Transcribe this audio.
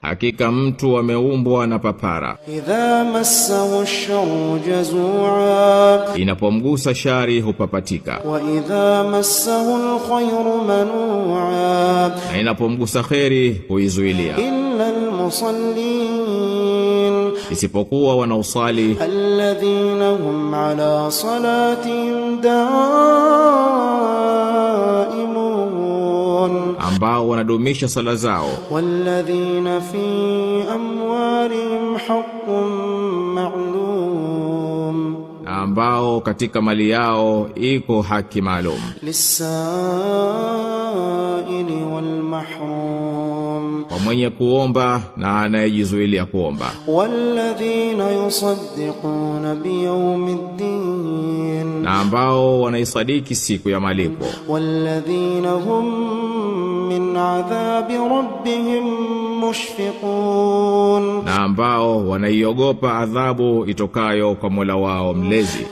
Hakika mtu ameumbwa na papara. إذا مسه الشر جزوعا. Inapomgusa shari hupapatika. وإذا مسه الخير منوعا. Na inapomgusa kheri huizuilia. إلا المصلين. Isipokuwa wanaosali. الذين هم على صلاتهم دائمون. Ambao wanadumisha sala zao. والذين في أموالهم حق معلوم. Na ambao katika mali yao iko haki maalum. للسائل والمحروم. Kwa mwenye kuomba na anayejizuilia kuomba. والذين يصدقون بيوم الدين. Na ambao wanaisadiki siku ya malipo. والذين هم من عذاب ربهم مشفقون. Na ambao wanaiogopa adhabu itokayo kwa Mola wao mlezi.